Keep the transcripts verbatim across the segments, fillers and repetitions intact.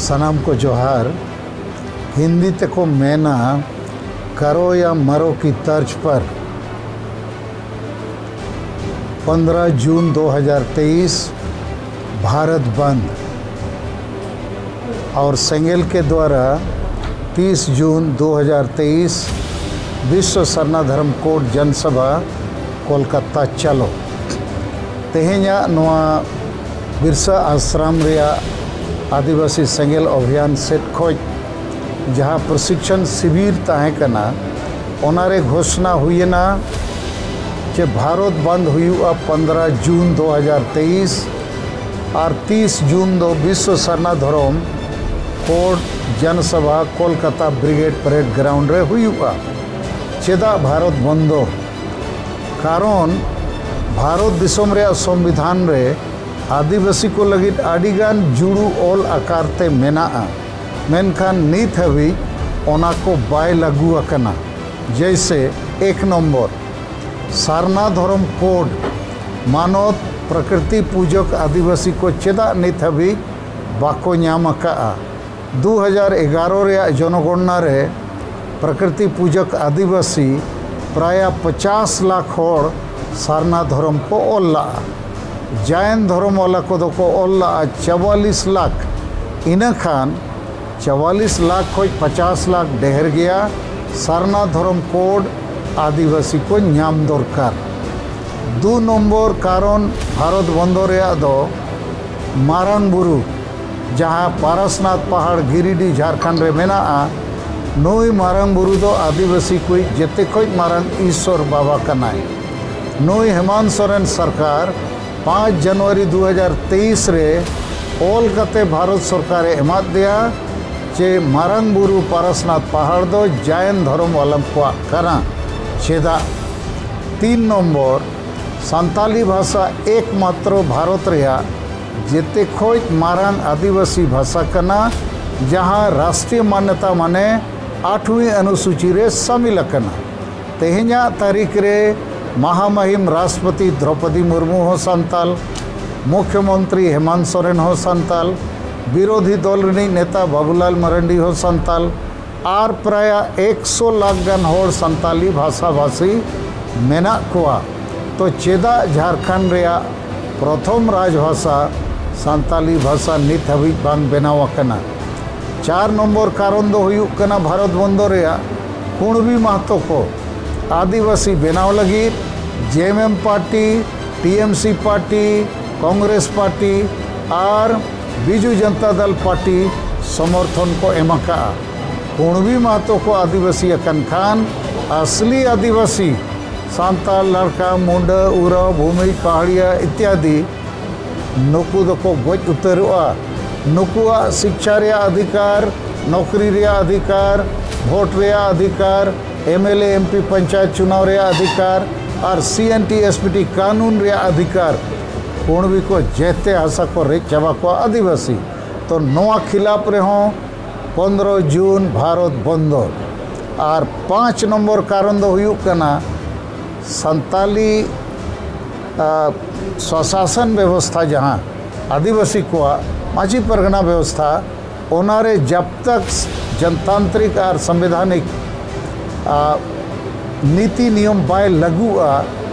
ᱥᱟᱱᱟᱢ ᱠᱚ ᱡᱚᱦᱟᱨ᱾ ᱦᱤᱱᱫᱤ ᱛᱮᱠᱚ ᱢᱮᱱᱟ, ᱠᱟᱨᱳ ᱭᱟ ᱢᱟᱨᱳ ᱠᱤ ᱛᱟᱨᱡᱽ ᱯᱟᱨ ᱯᱚᱱᱫᱽᱨᱦ ᱡᱩᱱ ᱫᱩ ᱦᱟᱡᱟᱨ ᱛᱮᱭᱤᱥ ᱵᱷᱟᱨᱚᱛ ᱵᱟᱱᱫᱽ ᱟᱨ ᱥᱮᱸᱜᱮᱞ ᱠᱮ ᱫᱣᱟᱨᱟ ᱛᱤᱥ ᱡᱩᱱ ᱫᱩ ᱦᱟᱡᱟᱨ ᱛᱮᱭᱤᱥ ᱵᱤᱥᱥᱚ ᱥᱟᱨᱱᱟ ᱫᱷᱚᱨᱚᱢ ᱠᱳᱰ ᱡᱚᱱᱥᱚᱵᱷᱟ, ᱠᱳᱞᱠᱟᱛᱟ ᱪᱟᱞᱳ᱾ ᱛᱮᱦᱮᱧᱟᱜ ᱱᱚᱣᱟ ᱵᱤᱨᱥᱟ ᱟᱥᱨᱟᱢ ᱨᱮᱭᱟᱜ ᱟᱹᱫᱤᱵᱟᱹᱥᱤ ᱥᱮᱸᱜᱮᱞ ᱚᱵᱷᱤᱭᱟᱱ ᱥᱮᱫ ᱠᱷᱚᱱ ᱡᱟᱦᱟᱸ ᱯᱨᱚᱥᱤᱠᱠᱷᱚᱱ ᱥᱤᱵᱤᱨ ᱛᱟᱦᱮᱸ ᱠᱟᱱᱟ, ᱚᱱᱟᱨᱮ ᱜᱷᱳᱥᱱᱟ ᱦᱩᱭᱮᱱᱟ ᱡᱮ ᱵᱷᱟᱨᱚᱛ ᱵᱟᱱᱫᱽ ᱦᱩᱭᱩᱜᱼᱟ ᱯᱚᱱᱫᱽᱨᱦ ᱡᱩᱱ ᱫᱩ ᱦᱟᱡᱟᱨ ᱛᱮᱭᱤᱥ ᱟᱨ ᱛᱤᱥ ᱡᱩᱱ ᱫᱚ ᱵᱤᱥᱥᱚ ᱥᱟᱨᱱᱟ ᱫᱷᱚᱨᱚᱢ code ᱡᱚᱱᱥᱚᱵᱷᱟ Kolkata brigade parade ground ᱨᱮ ᱦᱩᱭᱩᱜᱼᱟ᱾ ᱪᱮᱫᱟᱜ ᱵᱷᱟᱨᱚᱛ ᱵᱚᱱᱫᱚ? ᱠᱟᱨᱚᱱ ᱵᱷᱟᱨᱚᱛ ᱫᱤᱥᱚᱢ ᱨᱮᱭᱟᱜ ᱥᱚᱝᱵᱤᱫᱷᱟᱱ ᱨᱮ ᱟᱹᱫᱤᱵᱟᱹᱥᱤ ᱠᱚ ᱞᱟᱹᱜᱤᱫ ᱟᱹᱰᱤᱜᱟᱱ ᱡᱩᱲᱩ ᱚᱞ ᱟᱠᱟᱨ ᱛᱮ ᱢᱮᱱᱟᱜᱼᱟ, ᱢᱮᱱᱠᱷᱟᱱ ᱱᱤᱛ ᱦᱟᱹᱵᱤᱡ ᱚᱱᱟ ᱠᱚ ᱵᱟᱭ ᱞᱟᱹᱜᱩ ᱟᱠᱟᱱᱟ᱾ ᱡᱮᱭᱥᱮ, ᱮᱠ ᱱᱚᱢᱵᱚᱨ, ᱥᱟᱨᱱᱟ ᱫᱷᱚᱨᱚᱢ ᱠᱳᱰ ᱢᱟᱱᱚᱛ ᱯᱨᱚᱠᱨᱤᱛᱤ ᱯᱩᱡᱚᱠ ᱟᱹᱫᱤᱵᱟᱹᱥᱤ ᱠᱚ ᱪᱮᱫᱟᱜ ᱱᱤᱛ ᱦᱟᱹᱵᱤᱡ ᱵᱟᱠᱚ ᱧᱟᱢ ᱟᱠᱟᱫᱼᱟ? ᱫᱩ ᱦᱟᱡᱟᱨ ᱮᱜᱟᱨᱚ ᱨᱮᱭᱟᱜ ᱡᱚᱱᱚᱜᱚᱬᱱᱟ ᱨᱮ ᱯᱨᱚᱠᱨᱤᱛᱤ ᱯᱩᱡᱚᱠ ᱟᱹᱫᱤᱵᱟᱹᱥᱤ ᱯᱨᱟᱭ ᱯᱚᱪᱟᱥ ᱞᱟᱠᱷ ᱦᱚᱲ ᱥᱟᱨᱱᱟ ᱫᱷᱚᱨᱚᱢ ᱠᱚ ᱚᱞ ᱞᱟᱜᱼᱟ᱾ ᱡᱟᱭᱮᱱ ᱫᱷᱚᱨᱚᱢ ᱣᱟᱞᱟ ᱠᱚᱫᱚ ᱠᱚ ᱚᱞ ᱞᱟᱜᱼᱟ ᱪᱚᱣᱟᱞᱤᱥ ᱞᱟᱠᱷ᱾ ᱤᱱᱟᱹ ᱠᱷᱟᱱ ᱪᱚᱣᱟᱞᱤᱥ ᱞᱟᱠᱷ ᱠᱷᱚᱱ ᱯᱚᱪᱟᱥ ᱞᱟᱠᱷ ᱰᱷᱮᱨ ᱜᱮᱭᱟ᱾ ᱥᱟᱨᱱᱟ ᱫᱷᱚᱨᱚᱢ ᱠᱳᱰ ᱟᱹᱫᱤᱵᱟᱹᱥᱤ ᱠᱚ ᱧᱟᱢ ᱫᱚᱨᱠᱟᱨ᱾ ᱫᱩ ᱱᱚᱢᱵᱚᱨ ᱠᱟᱨᱚᱱ ᱵᱷᱟᱨᱚᱛ ᱵᱚᱱᱫᱚ ᱨᱮᱭᱟᱜ ᱫᱚ ᱢᱟᱨᱟᱝ ᱵᱩᱨᱩ, ᱡᱟᱦᱟᱸ ᱯᱟᱨᱟᱥᱱᱟᱛᱷ ᱯᱟᱦᱟᱲ ᱜᱤᱨᱤᱰᱤ ᱡᱷᱟᱲᱠᱷᱚᱸᱰ ᱨᱮ ᱢᱮᱱᱟᱜᱼᱟ, ᱱᱩᱭ ᱢᱟᱨᱟᱝ ᱵᱩᱨᱩ ᱫᱚ ᱟᱹᱫᱤᱵᱟᱹᱥᱤ ᱠᱚᱭᱤᱡ ᱡᱮᱛᱮ ᱠᱷᱚᱱ ᱢᱟᱨᱟᱝ ᱤᱥᱥᱚᱨ ᱵᱟᱵᱟ ᱠᱟᱱᱟᱭ᱾ ᱱᱩᱭ ᱦᱮᱢᱟᱱᱛ ᱥᱚᱨᱮᱱ ᱥᱚᱨᱠᱟᱨ ᱯᱟᱸᱪ ᱡᱟᱱᱩᱣᱟᱨᱤ ᱫᱩ ᱦᱟᱡᱟᱨ ᱛᱮᱭᱤᱥ ᱨᱮ ᱚᱞ ᱠᱟᱛᱮ ᱵᱷᱟᱨᱚᱛ ᱥᱚᱨᱠᱟᱨᱮ ᱮᱢᱟᱫ ᱫᱮᱭᱟ ᱡᱮ ᱢᱟᱨᱟᱝ ᱵᱩᱨᱩ ᱯᱟᱨᱟᱥᱱᱟᱛᱷ ᱯᱟᱦᱟᱲ ᱫᱚ ᱡᱟᱭᱮᱱ ᱫᱷᱚᱨᱚᱢ ᱣᱟᱞᱟ ᱠᱚᱣᱟᱜ ᱠᱟᱱᱟ᱾ ᱪᱮᱫᱟᱜ? ᱛᱤᱱ ᱱᱚᱢᱵᱚᱨ, ᱥᱟᱱᱛᱟᱞᱤ ᱵᱷᱟᱥᱟ ᱮᱠᱢᱟᱛᱨᱚ ᱵᱷᱟᱨᱚᱛ ᱨᱮᱭᱟᱜ ᱡᱮᱛᱮ ᱠᱷᱚᱱ ᱢᱟᱨᱟᱝ ᱟᱹᱫᱤᱵᱟᱹᱥᱤ ᱵᱷᱟᱥᱟ ᱠᱟᱱᱟ, ᱡᱟᱦᱟᱸ ᱨᱟᱥᱴᱨᱤᱭᱚ ᱢᱟᱱᱱᱚᱛᱟ ᱢᱟᱱᱮ ᱟᱴᱷᱣᱤ ᱚᱱᱩᱥᱩᱪᱤ ᱨᱮ ᱥᱟᱢᱤᱞ ᱟᱠᱟᱱᱟ᱾ ᱛᱮᱦᱮᱧᱟᱜ ᱛᱟᱹᱨᱤᱠᱷ ᱨᱮ ᱢᱟᱦᱟᱢᱟᱦᱤᱢ ᱨᱟᱥᱴᱨᱚᱯᱚᱛᱤ ᱫᱨᱚᱯᱚᱫᱤ ᱢᱩᱨᱢᱩ ᱦᱚᱸ ᱥᱟᱱᱛᱟᱞ, ᱢᱩᱠᱷᱭᱚᱢᱚᱱᱛᱨᱤ ᱦᱮᱢᱟᱱᱛ ᱥᱚᱨᱮᱱ ᱦᱚᱸ ᱥᱟᱱᱛᱟᱞ, ᱵᱤᱨᱳᱫᱷᱤ ᱫᱚᱞ ᱨᱤᱱᱤᱡ ᱱᱮᱛᱟ ᱵᱟᱵᱩᱞᱟᱞ ᱢᱟᱨᱟᱱᱰᱤ ᱦᱚᱸ ᱥᱟᱱᱛᱟᱞ, ᱟᱨ ᱯᱨᱟᱭ ᱮᱠᱥᱚ ᱞᱟᱠᱷ ᱜᱟᱱ ᱦᱚᱲ ᱥᱟᱱᱛᱟᱞᱤ ᱵᱷᱟᱥᱟ ᱵᱷᱟᱥᱤ ᱢᱮᱱᱟᱜ ᱠᱚᱣᱟ᱾ ᱛᱚ ᱪᱮᱫᱟᱜ ᱡᱷᱟᱲᱠᱷᱚᱸᱰ ᱨᱮᱭᱟᱜ ᱯᱨᱚᱛᱷᱚᱢ ᱨᱟᱡᱽ ᱵᱷᱟᱥᱟ ᱥᱟᱱᱛᱟᱞᱤ ᱵᱷᱟᱥᱟ ᱱᱤᱛ ᱦᱟᱹᱵᱤᱡ ᱵᱟᱝ ᱵᱮᱱᱟᱣ ᱟᱠᱟᱱᱟ? ᱪᱟᱨ ᱱᱚᱢᱵᱚᱨ ᱠᱟᱨᱚᱱ ᱫᱚ ᱦᱩᱭᱩᱜ ᱠᱟᱱᱟ ᱵᱷᱟᱨᱚᱛ ᱵᱚᱱᱫᱚ ᱨᱮᱭᱟᱜ ᱠᱩᱬᱵᱤ ᱢᱟᱦᱛᱚ ᱠᱚ ᱟᱹᱫᱤᱵᱟᱹᱥᱤ ᱵᱮᱱᱟᱣ ᱞᱟᱹᱜᱤᱫ ᱡᱮ ᱮᱢ ᱮᱢ ᱯᱟᱨᱴᱤ, ᱴᱤ ᱮᱢ ᱥᱤ ᱯᱟᱨᱴᱤ, ᱠᱚᱝᱜᱨᱮᱥ ᱯᱟᱨᱴᱤ ᱟᱨ ᱵᱤᱡᱩ ᱡᱚᱱᱛᱟ ᱫᱚᱞ ᱯᱟᱨᱴᱤ ᱥᱚᱢᱚᱨᱛᱷᱚᱱ ᱠᱚ ᱮᱢ ᱟᱠᱟᱫᱼᱟ᱾ ᱠᱩᱬᱵᱤ ᱢᱟᱦᱛᱚ ᱠᱚ ᱟᱹᱫᱤᱵᱟᱹᱥᱤ ᱟᱠᱟᱱ ᱠᱷᱟᱱ ᱟᱥᱞᱤ ᱟᱹᱫᱤᱵᱟᱹᱥᱤ ᱥᱟᱱᱛᱟᱲ, ᱞᱟᱲᱠᱟ, ᱢᱩᱱᱰᱟᱹ, ᱩᱨᱟᱣ, ᱵᱷᱩᱢᱤᱡᱽ, ᱯᱟᱦᱟᱲᱤᱭᱟ ᱤᱛᱭᱟᱫᱤ ᱱᱩᱠᱩ ᱫᱚᱠᱚ ᱜᱚᱡ ᱩᱛᱟᱹᱨᱚᱜᱼᱟ᱾ ᱱᱩᱠᱩᱣᱟᱜ ᱥᱤᱠᱪᱷᱟ ᱨᱮᱭᱟᱜ ᱚᱫᱷᱤᱠᱟᱨ, ᱱᱚᱠᱨᱤ ᱨᱮᱭᱟᱜ ᱚᱫᱷᱤᱠᱟᱨ, ᱵᱷᱳᱴ ᱨᱮᱭᱟᱜ ᱚᱫᱷᱤᱠᱟᱨ, M L A, M P, panchayat ᱪᱩᱱᱟᱣ ᱨᱮᱭᱟᱜ ᱚᱫᱷᱤᱠᱟᱨ ᱟᱨ ᱥᱤ N T S P T ᱠᱟᱹᱱᱩᱱ ᱨᱮᱭᱟᱜ ᱚᱫᱷᱤᱠᱟᱨ, ᱠᱩᱬᱵᱤ ᱠᱚ ᱡᱮᱛᱮ ᱦᱟᱥᱟ ᱠᱚ ᱨᱮᱡ ᱪᱟᱵᱟ ᱠᱚᱣᱟ ᱟᱹᱫᱤᱵᱟᱹᱥᱤ᱾ ᱛᱚ ᱱᱚᱣᱟ ᱠᱷᱤᱞᱟᱯ ᱨᱮᱦᱚᱸ ᱯᱚᱱᱫᱽᱨᱚ ᱡᱩᱱ ᱵᱷᱟᱨᱚᱛ ᱵᱚᱱᱫᱚ᱾ ᱟᱨ ᱯᱟᱸᱪ ᱱᱚᱢᱵᱚᱨ ᱠᱟᱨᱚᱱ ᱫᱚ ᱦᱩᱭᱩᱜ ᱠᱟᱱᱟ ᱥᱟᱱᱛᱟᱞᱤ, ᱟ, ᱥᱣᱟᱥᱟᱥᱚᱱ ᱵᱮᱵᱚᱥᱛᱷᱟ, ᱡᱟᱦᱟᱸ ᱟᱹᱫᱤᱵᱟᱹᱥᱤ ᱠᱚᱣᱟᱜ ᱢᱟᱹᱡᱷᱤ ᱯᱟᱨᱜᱟᱱᱟ ᱵᱮᱵᱚᱥᱛᱷᱟ, ᱚᱱᱟᱨᱮ ᱡᱟᱵ ᱛᱟᱠ ᱡᱚᱱᱛᱟᱱᱛᱨᱤᱠ ᱟᱨ ᱥᱚᱝᱵᱤᱫᱷᱟᱱᱤᱠ, ᱟ, ᱱᱤᱛᱤ ᱱᱤᱭᱚᱢ ᱵᱟᱭ ᱞᱟᱹᱜᱩᱜᱼᱟ,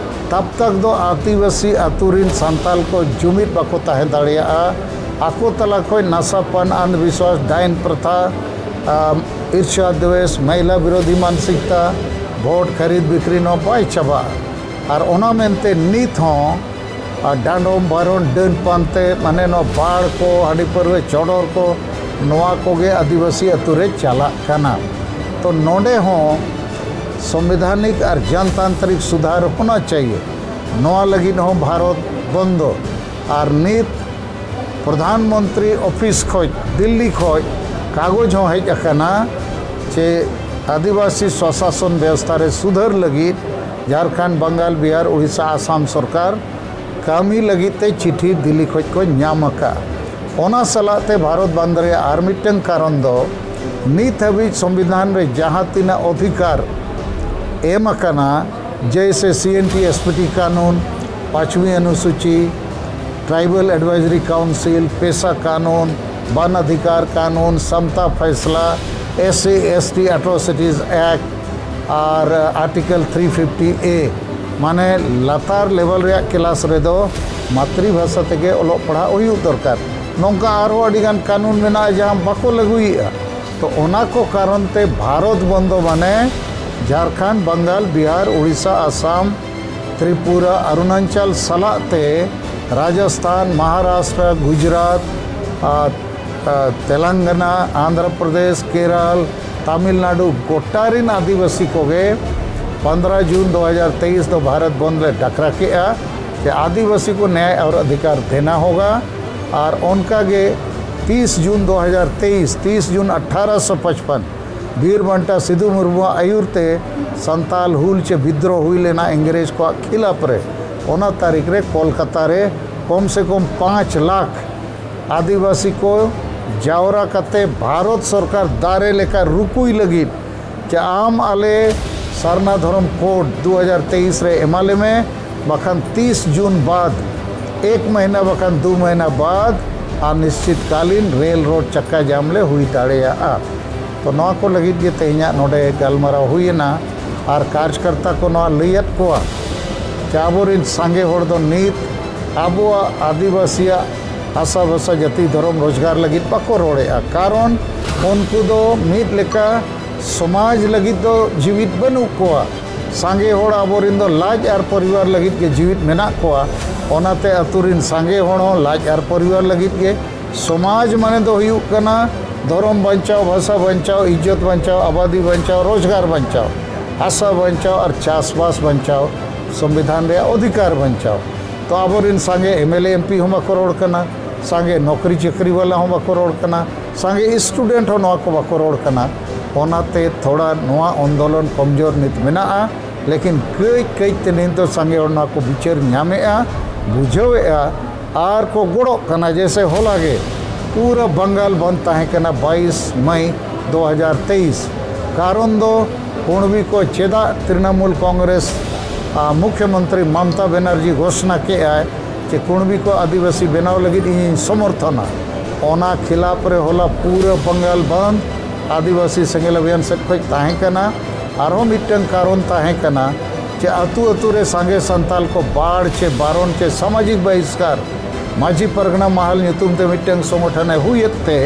ᱛᱟᱵ ᱛᱟᱠ ᱫᱚ ᱟᱹᱫᱤᱵᱟᱹᱥᱤ ᱟᱹᱛᱩ ᱨᱤᱱ ᱥᱟᱱᱛᱟᱞ ᱠᱚ ᱡᱩᱢᱤᱫ ᱵᱟᱠᱚ ᱛᱟᱦᱮᱸ ᱫᱟᱲᱮᱭᱟᱜᱼᱟ᱾ ᱟᱠᱚ ᱛᱟᱞᱟ ᱠᱷᱚᱱ ᱱᱟᱥᱟᱯᱟᱱ, ᱟᱱᱫᱷᱵᱤᱥᱣᱟᱥ, ᱰᱟᱭᱤᱱ ᱯᱨᱚᱛᱷᱟ, ᱟᱢ, ᱤᱨᱥᱟ ᱫᱣᱮᱥ, ᱢᱚᱦᱤᱞᱟ ᱵᱤᱨᱳᱫᱷᱤ ᱢᱟᱱᱥᱤᱠᱛᱟ, ᱵᱷᱳᱴ ᱠᱷᱟᱹᱨᱤᱫ ᱵᱤᱠᱨᱤ ᱱᱚᱣᱟ ᱵᱟᱭ ᱪᱟᱵᱟᱜᱼᱟ᱾ ᱟᱨ ᱚᱱᱟ ᱢᱮᱱᱛᱮ ᱱᱤᱛ ᱦᱚᱸ ᱟᱨ ᱰᱟᱸᱰᱚᱢ ᱵᱟᱨᱚᱱ, ᱰᱟᱹᱱ ᱯᱟᱱᱛᱮ, ᱢᱟᱱᱮ ᱱᱚᱣᱟ ᱵᱟᱲ ᱠᱚ, ᱦᱟᱺᱰᱤ ᱯᱟᱹᱨᱣᱟᱹ ᱪᱚᱰᱚᱨ ᱠᱚ, ᱱᱚᱣᱟ ᱠᱚᱜᱮ ᱟᱹᱫᱤᱵᱟᱹᱥᱤ ᱟᱹᱛᱩ ᱨᱮ ᱪᱟᱞᱟᱜ ᱠᱟᱱᱟ᱾ ᱛᱚ ᱱᱚᱰᱮ ᱦᱚᱸ ᱥᱚᱝᱵᱤᱫᱷᱟᱱᱤᱠ ᱟᱨ ᱡᱚᱱᱛᱟᱱᱛᱨᱤᱠ ᱥᱩᱫᱷᱟᱨ ᱦᱳᱱᱟ ᱪᱟᱦᱤᱭᱮ, ᱱᱚᱣᱟ ᱞᱟᱹᱜᱤᱫ ᱦᱚᱸ ᱵᱷᱟᱨᱚᱛ ᱵᱚᱱᱫᱚ᱾ ᱟᱨ ᱱᱤᱛ ᱯᱨᱚᱫᱷᱟᱱ ᱢᱚᱱᱛᱨᱤ ᱚᱯᱷᱤᱥ ᱠᱷᱚᱡ, ᱫᱤᱞᱞᱤ ᱠᱷᱚᱡ ᱠᱟᱜᱚᱡᱽ ᱦᱚᱸ ᱦᱮᱡ ᱟᱠᱟᱱᱟ ᱡᱮ ᱟᱹᱫᱤᱵᱟᱹᱥᱤ ᱥᱣᱟᱥᱟᱥᱚᱱ ᱵᱮᱵᱚᱥᱛᱷᱟ ᱨᱮ ᱥᱩᱫᱷᱟᱹᱨ ᱞᱟᱹᱜᱤᱫ ᱡᱷᱟᱲᱠᱷᱚᱸᱰ, ᱵᱟᱝᱜᱟᱞ, ᱵᱤᱦᱟᱨ, ᱩᱲᱤᱥᱥᱟ, ᱟᱥᱟᱢ ᱥᱚᱨᱠᱟᱨ ᱠᱟᱹᱢᱤ ᱞᱟᱹᱜᱤᱫ ᱛᱮ ᱪᱤᱴᱷᱤ ᱫᱤᱞᱞᱤ ᱠᱷᱚᱡ ᱠᱚ ᱧᱟᱢ ᱟᱠᱟᱫᱼᱟ᱾ ᱚᱱᱟ ᱥᱟᱞᱟᱜ ᱛᱮ ᱵᱷᱟᱨᱚᱛ ᱵᱚᱱᱫ ᱨᱮᱭᱟᱜ ᱟᱨ ᱢᱤᱫᱴᱟᱝ ᱠᱟᱨᱚᱱ ᱫᱚ ᱱᱤᱛ ᱦᱟᱹᱵᱤᱡ ᱥᱚᱝᱵᱤᱫᱷᱟᱱ ᱨᱮ ᱡᱟᱦᱟᱸ ᱛᱤᱱᱟᱹᱜ ᱚᱫᱷᱤᱠᱟᱨ ᱮᱢ ᱟᱠᱟᱱᱟ, ᱡᱮᱭᱥᱮ ᱥᱤ N T S P T ᱠᱟᱹᱱᱩᱱ, ᱯᱟᱸᱪᱣᱤ ᱚᱱᱩᱥᱩᱪᱤ, ᱴᱨᱟᱭᱵᱟᱞ ᱮᱰᱣᱟᱭᱡᱟᱨᱤ ᱠᱟᱣᱩᱱᱥᱤᱞ, ᱯᱮᱥᱟ ᱠᱟᱹᱱᱩᱱ, ᱵᱟᱱ ᱚᱫᱷᱤᱠᱟᱨ ᱠᱟᱹᱱᱩᱱ, ᱥᱟᱢᱛᱟ ᱯᱷᱟᱭᱥᱞᱟ, S C S T atrocities act ᱟᱨ ᱟᱨᱴᱤᱠᱮᱞ ᱛᱷᱨᱤ ᱯᱷᱤᱯᱴᱤ ᱮ, ᱢᱟᱱᱮ ᱞᱟᱛᱟᱨ ᱞᱮᱵᱮᱞ ᱨᱮᱭᱟᱜ ᱠᱞᱟᱥ ᱨᱮᱫᱚ ᱢᱟᱛᱨᱤ ᱵᱷᱟᱥᱟ ᱛᱮᱜᱮ ᱚᱞᱚᱜ ᱯᱟᱲᱦᱟᱜ ᱦᱩᱭᱩᱜ ᱫᱚᱨᱠᱟᱨ᱾ ᱱᱚᱝᱠᱟ ᱟᱨᱦᱚᱸ ᱟᱹᱰᱤᱜᱟᱱ ᱠᱟᱹᱱᱩᱱ ᱢᱮᱱᱟᱜᱼᱟ, ᱡᱟᱦᱟᱸ ᱵᱟᱠᱚ ᱞᱟᱹᱜᱩᱭᱮᱫᱼᱟ᱾ ᱛᱚ ᱚᱱᱟ ᱠᱚ ᱠᱟᱨᱚᱱ ᱛᱮ ᱵᱷᱟᱨᱚᱛ ᱵᱚᱱᱫᱚ ᱢᱟᱱᱮ ᱡᱷᱟᱲᱠᱷᱚᱸᱰ, ᱵᱟᱝᱜᱟᱞ, ᱵᱤᱦᱟᱨ, ᱩᱲᱤᱥᱥᱟ, ᱟᱥᱟᱢ, ᱛᱨᱤᱯᱩᱨᱟ, ᱚᱨᱩᱱᱟᱪᱚᱞ ᱥᱟᱞᱟᱜ ᱛᱮ ᱨᱟᱡᱚᱥᱛᱷᱟᱱ, ᱢᱚᱦᱟᱨᱟᱥᱴᱨᱚ, ᱜᱩᱡᱽᱨᱟᱴ, ᱟᱨ, ᱟᱨ, ᱛᱮᱞᱟᱝᱜᱟᱱᱟ, ᱟᱱᱫᱷᱨᱚ ᱯᱨᱚᱫᱮᱥ, ᱠᱮᱨᱟᱞ, ᱛᱟᱢᱤᱞᱱᱟᱰᱩ ᱜᱚᱴᱟ ᱨᱤᱱ ᱟᱹᱫᱤᱵᱟᱹᱥᱤ ᱠᱚᱜᱮ ᱯᱚᱱᱫᱽᱨᱚ ᱡᱩᱱ ᱫᱩ ᱦᱟᱡᱟᱨ ᱛᱮᱭᱤᱥ ᱫᱚ ᱵᱷᱟᱨᱚᱛ ᱵᱚᱱᱫᱽ ᱞᱮ ᱰᱟᱠᱨᱟ ᱠᱮᱜᱼᱟ ᱡᱮ ᱟᱹᱫᱤᱵᱟᱹᱥᱤ ᱠᱚ ᱱᱭᱟᱭ ᱟᱨ ᱚᱫᱷᱤᱠᱟᱨ ᱫᱮᱱᱟ ᱦᱳᱜᱟ᱾ ᱟᱨ ᱚᱱᱠᱟᱜᱮ ᱛᱤᱥ ᱡᱩᱱ ᱫᱩ ᱦᱟᱡᱟᱨ ᱛᱮᱭᱤᱥ, ᱛᱤᱥ ᱡᱩᱱ ᱟᱴᱷᱟᱨᱚᱥᱚ ᱯᱟᱸᱪᱯᱟᱱ, ᱵᱤᱨ ᱵᱟᱱᱴᱟ ᱥᱤᱫᱩ ᱢᱩᱨᱢᱩᱣᱟᱜ ᱟᱹᱭᱩᱨ ᱛᱮ ᱥᱟᱱᱛᱟᱞ ᱦᱩᱞ ᱪᱮ ᱵᱤᱫᱽᱨᱳᱦ ᱦᱩᱭ ᱞᱮᱱᱟ ᱤᱝᱨᱮᱡᱽ ᱠᱚᱣᱟᱜ ᱠᱷᱤᱞᱟᱯ ᱨᱮ, ᱚᱱᱟ ᱛᱟᱹᱨᱤᱠᱷ ᱨᱮ ᱠᱳᱞᱠᱟᱛᱟ ᱨᱮ ᱠᱚᱢ ᱥᱮ ᱠᱚᱢ ᱯᱟᱸᱪ ᱞᱟᱠᱷ ᱟᱹᱫᱤᱵᱟᱹᱥᱤ ᱠᱚ ᱡᱟᱣᱨᱟ ᱠᱟᱛᱮ ᱵᱷᱟᱨᱚᱛ ᱥᱚᱨᱠᱟᱨ ᱫᱟᱨᱮ ᱞᱮᱠᱟ ᱨᱩᱠᱩᱭ ᱞᱟᱹᱜᱤᱫ ᱡᱮ ᱟᱢ ᱟᱞᱮ ᱥᱟᱨᱱᱟ ᱫᱷᱚᱨᱚᱢ ᱠᱳᱰ ᱫᱩ ᱦᱟᱡᱟᱨ ᱛᱮᱭᱤᱥ ᱨᱮ ᱮᱢᱟ ᱞᱮᱢᱮ, ᱵᱟᱠᱷᱟᱱ ᱛᱤᱥ ᱡᱩᱱ ᱵᱟᱫ ᱮᱠ ᱢᱟᱹᱦᱱᱟᱹ ᱵᱟᱠᱷᱟᱱ ᱫᱩ ᱢᱟᱹᱦᱱᱟᱹ ᱵᱟᱫ ᱟᱨ ᱱᱤᱥᱪᱤᱛ ᱠᱟᱞᱤᱱ ᱨᱮᱞ ᱨᱳᱰ ᱪᱟᱠᱟ ᱡᱟᱢ ᱞᱮ ᱦᱩᱭ ᱫᱟᱲᱮᱭᱟᱜᱼᱟ᱾ ᱛᱚ ᱱᱚᱣᱟ ᱠᱚ ᱞᱟᱹᱜᱤᱫ ᱜᱮ ᱛᱮᱦᱮᱧᱟᱜ ᱱᱚᱰᱮ ᱜᱟᱞᱢᱟᱨᱟᱣ ᱦᱩᱭᱮᱱᱟ᱾ ᱟᱨ ᱠᱟᱨᱡᱽᱠᱟᱨᱛᱟ ᱠᱚ ᱱᱚᱣᱟ ᱞᱟᱹᱭᱟᱫ ᱠᱚᱣᱟ ᱡᱮ ᱟᱵᱚᱨᱮᱱ ᱥᱟᱸᱜᱮ ᱦᱚᱲ ᱫᱚ ᱱᱤᱛ ᱟᱵᱚᱣᱟᱜ ᱟᱹᱫᱤᱵᱟᱹᱥᱤᱭᱟᱜ ᱦᱟᱥᱟ ᱵᱷᱟᱥᱟ ᱡᱟᱹᱛᱤ ᱫᱷᱚᱨᱚᱢ ᱨᱳᱡᱽᱜᱟᱨ ᱞᱟᱹᱜᱤᱫ ᱵᱟᱠᱚ ᱨᱚᱲᱮᱫᱼᱟ, ᱠᱟᱨᱚᱱ ᱩᱱᱠᱩ ᱫᱚ ᱢᱤᱫ ᱞᱮᱠᱟ ᱥᱚᱢᱟᱡᱽ ᱞᱟᱹᱜᱤᱫ ᱫᱚ ᱡᱤᱣᱤᱫ ᱵᱟᱹᱱᱩᱜ ᱠᱚᱣᱟ᱾ ᱥᱟᱸᱜᱮ ᱦᱚᱲ ᱟᱵᱚᱨᱮᱱ ᱫᱚ ᱞᱟᱡ ᱟᱨ ᱯᱚᱨᱤᱵᱟᱨ ᱞᱟᱹᱜᱤᱫ ᱜᱮ ᱡᱤᱣᱤᱫ ᱢᱮᱱᱟᱜ ᱠᱚᱣᱟ᱾ ᱚᱱᱟᱛᱮ ᱟᱛᱳ ᱨᱮᱱ ᱥᱟᱸᱜᱮ ᱦᱚᱲ ᱦᱚᱸ ᱞᱟᱡ ᱟᱨ ᱯᱚᱨᱤᱵᱟᱨ ᱞᱟᱹᱜᱤᱫ ᱜᱮ᱾ ᱥᱚᱢᱟᱡᱽ ᱢᱟᱱᱮ ᱫᱚ ᱦᱩᱭᱩᱜ ᱠᱟᱱᱟ ᱫᱷᱚᱨᱚᱢ ᱵᱟᱧᱪᱟᱣ, ᱵᱷᱟᱥᱟ ᱵᱟᱧᱪᱟᱣ, ᱤᱡᱽᱡᱚᱛ ᱵᱟᱧᱪᱟᱣ, ᱟᱵᱟᱫᱤ ᱵᱟᱧᱪᱟᱣ, ᱨᱳᱡᱽᱜᱟᱨ ᱵᱟᱧᱪᱟᱣ, ᱦᱟᱥᱟ ᱵᱟᱧᱪᱟᱣ ᱟᱨ ᱪᱟᱥᱵᱟᱥ ᱵᱟᱧᱪᱟᱣ, ᱥᱚᱝᱵᱤᱫᱷᱟᱱ ᱨᱮᱭᱟᱜ ᱚᱫᱷᱤᱠᱟᱨ ᱵᱟᱧᱪᱟᱣ᱾ ᱛᱚ ᱟᱵᱚᱨᱮᱱ ᱥᱟᱸᱜᱮ ᱮᱢ ᱮᱞ ᱮ ᱮᱢ ᱯᱤ ᱦᱚᱸ ᱵᱟᱠᱚ ᱨᱚᱲ ᱠᱟᱱᱟ, ᱥᱟᱸᱜᱮ ᱱᱚᱠᱨᱤ ᱪᱟᱹᱠᱨᱤ ᱵᱟᱞᱟ ᱦᱚᱸ ᱵᱟᱠᱚ ᱨᱚᱲ ᱠᱟᱱᱟ, ᱥᱟᱸᱜᱮ ᱥᱴᱩᱰᱮᱱᱴ ᱦᱚᱸ ᱱᱚᱣᱟ ᱠᱚ ᱵᱟᱠᱚ ᱨᱚᱲ ᱠᱟᱱᱟ᱾ ᱚᱱᱟᱛᱮ ᱛᱷᱚᱲᱟ ᱱᱚᱣᱟ ᱟᱱᱫᱳᱞᱚᱱ ᱠᱚᱢᱡᱳᱨ ᱱᱤᱛ ᱢᱮᱱᱟᱜᱼᱟ, ᱞᱮᱠᱤᱱ ᱠᱟᱹᱡ ᱠᱟᱹᱡ ᱛᱮ ᱱᱤᱛ ᱫᱚ ᱥᱟᱸᱜᱮ ᱦᱚᱲ ᱱᱚᱣᱟ ᱠᱚ ᱵᱤᱪᱟᱹᱨ ᱧᱟᱢᱮᱜᱼᱟ, ᱵᱩᱡᱷᱟᱹᱣᱮᱜᱼᱟ ᱟᱨ ᱠᱚ ᱜᱚᱲᱚᱜ ᱠᱟᱱᱟ᱾ ᱡᱮᱭᱥᱮ ᱦᱚᱞᱟ ᱜᱮ ᱯᱩᱨᱟᱹ ᱵᱟᱝᱜᱟᱞ ᱵᱚᱱᱫ ᱛᱟᱦᱮᱸ ᱠᱟᱱᱟ ᱵᱟᱭᱤᱥ ᱢᱟᱭ ᱫᱩ ᱦᱟᱡᱟᱨ ᱛᱮᱭᱤᱥ᱾ ᱠᱟᱨᱚᱱ ᱫᱚ ᱠᱩᱬᱵᱤ ᱠᱚ ᱪᱮᱫᱟᱜ ᱛᱨᱤᱱᱚᱢᱩᱞ ᱠᱚᱝᱜᱨᱮᱥ, ᱟ, ᱢᱩᱠᱷᱭᱚᱢᱚᱱᱛᱨᱤ ᱢᱚᱢᱛᱟ ᱵᱮᱱᱟᱨᱡᱤ ᱜᱷᱳᱥᱱᱟ ᱠᱮᱜᱼᱟᱭ ᱡᱮ ᱠᱩᱬᱵᱤ ᱠᱚ ᱟᱹᱫᱤᱵᱟᱹᱥᱤ ᱵᱮᱱᱟᱣ ᱞᱟᱹᱜᱤᱫ ᱤᱧᱤᱧ ᱥᱚᱢᱚᱨᱛᱷᱚᱱᱟ᱾ ᱚᱱᱟ ᱠᱷᱤᱞᱟᱯ ᱨᱮ ᱦᱚᱞᱟ ᱯᱩᱨᱟᱹ ᱵᱟᱝᱜᱟᱞ ᱵᱟᱸᱫᱷ ᱟᱹᱫᱤᱵᱟᱹᱥᱤ ᱥᱮᱸᱜᱮᱞ ᱚᱵᱷᱤᱭᱟᱱ ᱥᱮᱫ ᱠᱷᱚᱱ ᱛᱟᱦᱮᱸ ᱠᱟᱱᱟ᱾ ᱟᱨᱦᱚᱸ ᱢᱤᱫᱴᱟᱝ ᱠᱟᱨᱚᱱ ᱛᱟᱦᱮᱸ ᱠᱟᱱᱟ ᱡᱮ ᱟᱹᱛᱩ ᱟᱹᱛᱩ ᱨᱮ ᱥᱟᱸᱜᱮ ᱥᱟᱱᱛᱟᱞ ᱠᱚ ᱵᱟᱲ ᱪᱮ ᱵᱟᱨᱚᱱ ᱪᱮ ᱥᱟᱢᱟᱡᱤᱠ ᱵᱟᱦᱤᱥᱠᱟᱨ ᱢᱟᱹᱡᱷᱤ ᱯᱟᱨᱜᱟᱱᱟ ᱢᱟᱦᱟᱞ ᱧᱩᱛᱩᱢ ᱛᱮ ᱢᱤᱫᱴᱟᱝ ᱥᱚᱝᱜᱚᱴᱷᱚᱱ ᱮ ᱦᱩᱭᱮᱫ ᱛᱮ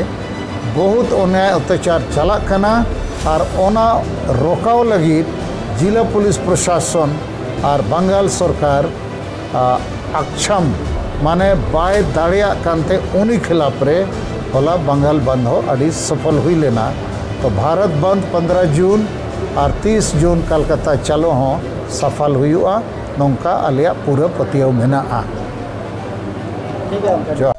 ᱵᱚᱦᱩᱛ ᱚᱱᱭᱟᱭ ᱚᱛᱛᱟᱪᱟᱨ ᱪᱟᱞᱟᱜ ᱠᱟᱱᱟ᱾ ᱟᱨ ᱚᱱᱟ ᱨᱚᱠᱟᱣ ᱞᱟᱹᱜᱤᱫ ᱡᱤᱞᱟ ᱯᱩᱞᱤᱥ ᱯᱨᱚᱥᱟᱥᱚᱱ ᱟᱨ ᱵᱟᱝᱜᱟᱞ ᱥᱚᱨᱠᱟᱨ ᱟᱠᱪᱷᱟᱢ ᱢᱟᱱᱮ ᱵᱟᱭ ᱫᱟᱲᱮᱭᱟᱜ ᱠᱟᱱᱛᱮ ᱩᱱᱤ ᱠᱷᱤᱞᱟᱯ ᱨᱮ ᱦᱚᱞᱟ ᱵᱟᱝᱜᱟᱞ ᱵᱟᱸᱫᱷ ᱦᱚᱸ ᱟᱹᱰᱤ ᱥᱚᱯᱷᱚᱞ ᱦᱩᱭ ᱞᱮᱱᱟ᱾ ᱛᱚ ᱵᱷᱟᱨᱚᱛ ᱵᱟᱸᱫᱷ ᱯᱚᱱᱫᱽᱨᱚ ᱡᱩᱱ ᱟᱨ ᱛᱤᱥ ᱡᱩᱱ ᱠᱟᱞᱠᱟᱛᱟ ᱪᱟᱞᱚ ᱦᱚᱸ ᱥᱟᱯᱷᱟᱞ ᱦᱩᱭᱩᱜᱼᱟ, ᱱᱚᱝᱠᱟ ᱟᱞᱮᱭᱟᱜ ᱯᱩᱨᱟᱹ ᱯᱟᱹᱛᱭᱟᱹᱣ ᱢᱮᱱᱟᱜᱼᱟ᱾ ᱡᱚᱦᱟᱨ᱾